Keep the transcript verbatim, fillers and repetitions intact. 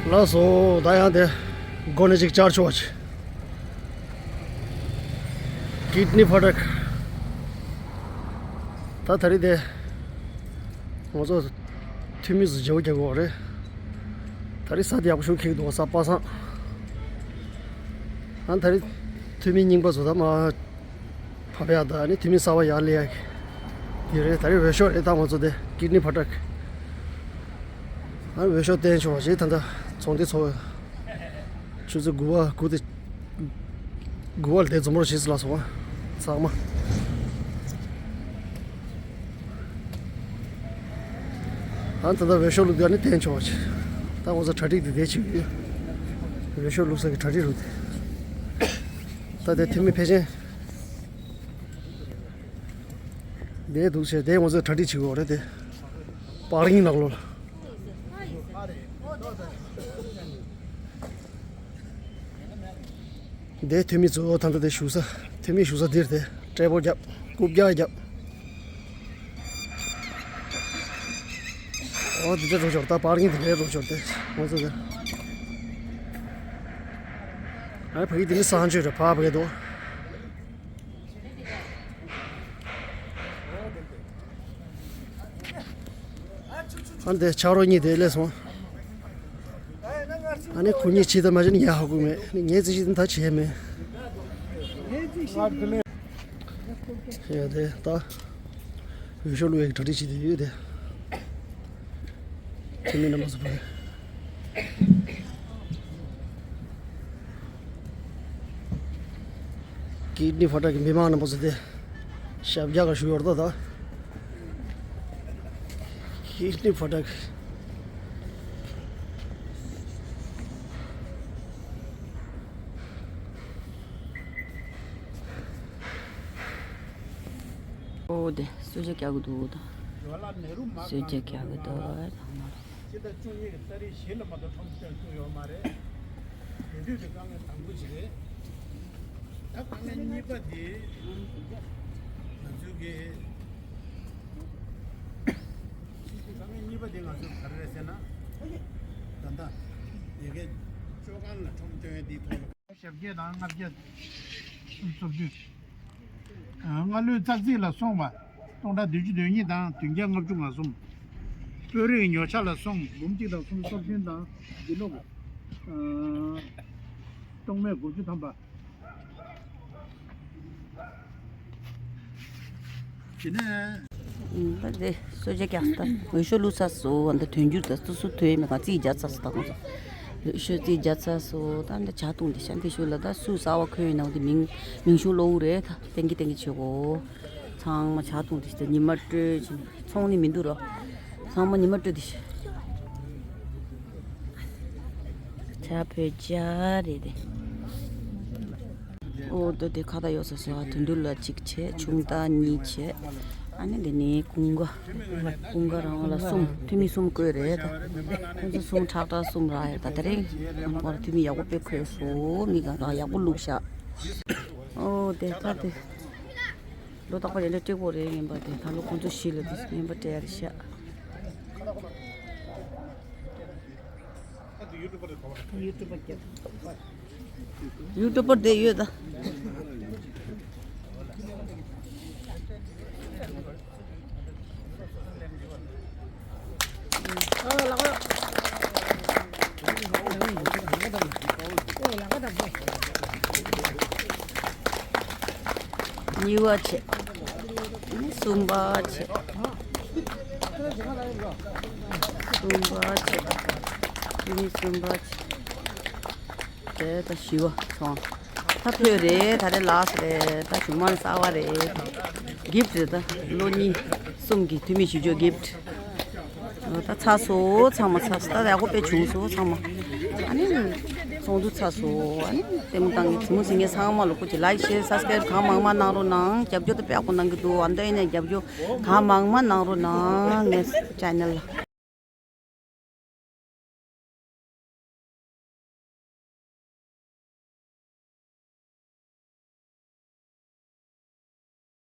ལགས་སོ། ད་ཡང་དེ་སྒོ་ནས་ཅིག་བཅར་ཆོག་ཅིག་ཀིད་ནི་ཕ་ཊག་ད་ད་རེས་དེ་ང་ཚོ་འཐུས་མི་ཚོ་མཇལ་རྒྱག་དགོས་རེད། ད་རེས་ས་དེ་ཡག་པོ་ཞིག་འཁེལ་འདུག་ས་པ་སངས། ཨ་ད་རེས་འཐུས་མི་རྙིང་པ་ཚོ་ད་མ་ཕབ་ཡག་ད་ནི་འཐུས་མི་གསར་པ་ཡར་སླེབས་ཡག་གི་དེ་རེད། ད་རེས་འོས་ཤོག་རེད། ད་ང་ཚོ་དེ་ཀིད་ནི་ཕ་ཊག་ཨ་འོས་ཤོག་བསྟན་ཆོག་ཅེས་ད་ལྟ་ཚོགས་འདུ་ཚོགས། ཆུ་ཚོད་དགུ་པ་དགུ་དེ་དགུ་པ་ལ་དེ་འཛོམས་རོགས་བྱེད་ཟེར་ལ་སོང་བ། ཚང་མ། ཨ་ད་ལྟ་འོས་ཤོག་བླུགས་དུས་ཨ་ནི་བསྟན་ཆོག་ཅིག་ད་ང་ཚོ་གྲ་སྒྲིག་དེ་དེ་བྱེད་ཀྱི་ཡོད། འོས་ཤོག་བླུགས་ས་གི་གྲ་སྒྲིག་རུ་དེ། ད་དེ་འཐུས་མི་ཕལ་ཆེར་དེ་འདུག་བྱས་དེ་ང་ཚོ་གྲ་སྒྲིག་བྱེད་དགོས་རེད་དེ། པར་ཡིན་ནག་ལོ་ལ། འདི་འཐུས་མི་ཚོ་ད་ལྟ་དེ་བཞུགས་ས། འཐུས་མི་བཞུགས་ས་འདིར་དེ་ཊེ་བལ་རྒྱབ། རྐུབ་བཀྱག་རྒྱབ། ཨོ་འདི་འདྲ་རོ་ཞོར་ད་པར་ཀིང་འདི་འདྲ་རོ་ཞོར་དེ་ང་ཚོ་དེ། ཨ་ཕ་གི་འདི་ནི་གསང་སྤྱོད་རེད། ཕ་ཕ་གི་འདུག་ཨ་འདི་ཆ་རོགས་གཉིས་དེ་སླེབས་སོང་། ཨ་ནི་ཁོ་གཉིས་བྱེད་དང་མ་བྱེད་ནི་ངས་ཧ་གོ་མེད། ངས་རྩིས་ཞིབ་ད་བྱས་མེད། ཡ་དེ་ད་འོས་ཤོག་བླུག་ཡག་གྲ་སྒྲིག་བྱེད་དེ་ཡོད་དེ། ཁྱེད་མི་རྣམ་པ་ཚོ་བོད། ཀིད་ནི་ཕ་ཊག་གི་མི་མང་རྣམ་པ་ཚོ་དེ་ཞབས་རྒྱག་ག་ཞུ་ཡོད་རེད་ད། ཀིད་ནི་ཕ་ཊག་ཨོ་དེ་གསོལ་ཇ་རྒྱག་གི་འདུག་ད། གསོལ་ཇ་རྒྱག་གི་འདུག་ད། སྤྱི་ཟླ་བཅུ་གཉིས་ཀྱི་ཏ་རིག་བཞི་ལ་མ་གཏོགས་ཁྲོམ་སྟོན་ཐུབ་ཡོད་མ་རེད། དེ་དུས་དེ་དཀའ་ངལ་དང་པོ་ཞིག་རེད། ད་དཀའ་ངལ་གཉིས་པ་དེ་ང་ཚོའི་གི་དཀའ་ངལ་གཉིས་པ་དེ་ང་ཚོ་ག་རེ་རེད་ཟེར་ན། ད་ལྟ་ཡ་གི་ཅོ་གང་ལ་ཁྲོམ་སྟོན་ཡ་དེའི་ཐོག་ལ། ཞེ་བརྒྱད་དང་ལྔ་བརྒྱ་སུམ་ཅུ་སོ་བདུན། སྔ་ལོའི་ཙག་ཙིག་ལ་སོང་བ་སྟོང་ཕྲག་བདུན་ཅུ་དོན་གཉིས་དང་བདུན་བརྒྱ་ལྔ་བཅུ་ང་གསུམ། སྤོས་རིགས་ཉོ་ཆ་ལ་སོང་འབུམ་གཅིག་དང་སུམ་ཅུ་སོ་བདུན་དང་འདི་ལོ་སྟོང་མེད་དགུ་བཅུ་ཐམ་པ། དེ་ནས། ད་དེ་གསོལ་ཇ་རྒྱག་ས་ད་འོས་ཤོག་བླུགས་ཚར་སོང་། ད་དོན་འགྱུར་ད་སོ་སོ་དོན་མེད་ག་རྩིས་རྒྱག་ཚར་སོང་། ད་ཁོང་ཚོ་འོས་ཤོག་རྩིས་རྒྱག་ཚར་སོང་། ད་འདི་ཇ་འཐུང་དེ་ཤ་འདི་ཤོད་ལ་ད་སུ་གསར་པ་འཁོད་ཡིན་ན་འོ་དེ་མིང་མིང་གཞུང་ཀློག་རེད། ད་ཏན་གི་ཏན་གི་བྱེད་གོ་ཚང་མ་ཇ་འཐུང་དེ་ཤ་ད་ཉི་མ་སྤྲོད་ཅིང་ཚོང་ནི་མི་འདུག་རོ། ཚང་མ་ཉི་མ་སྤྲོད་དེ་ཤ། ཇ་བོད་ཇ་རེད་དེ། ཨོ་ད་དེ་ཁ་ད་ཡོད་ས་སོ། ཨ་དོན་དུ་ལ་གཅིག་བྱས། ཆུང་ད་གཉིས་བྱས། ཨ་ནི་དེ་ནས་ཀུན་དགའ། ཀུན་དགའ་རང་ལ་གསུམ། འཐུས་མི་གསུམ་བསྐོས་རེད་ད། ཁོང་ཚོ་གསུམ་ཁྲག་ཁྲག་གསུམ་རག་ཡོད་ད། དེ་རིང་ཁོང་འཐུས་མི་ཡག་པོ་དཔེ་བསྐོས་སོང་། མི་གང་གང་ཡག་པོ་བླུགས་ཤག་ཨོ་དེ་ད་དེ་ལོ་རྟག་པར་ཡན་ལ་སྤྲད་དགོས་རེད། ངན་པ་དེ་ད་ལོ་ཁོང་ཚོ་བཞི་ལ་དེ་ངན་པ་སྤྲད་ཡ་རེད་ཤག་ཡུ་ཊུབ་པར་དེ་ཡོད་ད། གཉིས་པ་བྱས། གསུམ་པ་བྱས། གསུམ་པ་བྱས། དེ་ནས་གསུམ་པ་བྱས། དེ་ད་བཞི་པ་སོང་། ད་ཕོད་རེད། ད་རེས་ལགས་སོ་རེད། ད་གཞུག་མ་གསར་པ་རེད། གིཕ་ཊི་རེད་ད། ལོ་གཉིས་གསུམ་གྱི་འཐུས་མི་ཞུ་སྦྱོར་གིཕ་ཊི། ད་ཚར་སོང་། ཚང་མ་ཚར་སོང་། ད་ཡག་པོ་དཔེ་བྱུང་སོང་། ཚང་མ་ཨ་ནི་ཚོགས་འདུ་ཚར་སོང་། ཨ་ནི་ལྟད་མོ་བཏང་མཁན་གཟིགས་མོ་གཟིགས་མཁན་ཚང་མ་ལ་སྐུ་མཁྱེན། ལའིཀ་ཤེར་སབ་སི་ཀ་རེབ་གང་མང་མང་གནང་རོགས་གནང་། རྒྱབ་སྐྱོར་ད་དཔེ་ཡག་པོ་གནང་གི་འདུག་ཨ་མདའ་ཡིན་ན་རྒྱབ་སྐྱོར་གང་མང་མང་གནང་རོགས་གནང་། ངའི་ཅེ་ནལ་ལ།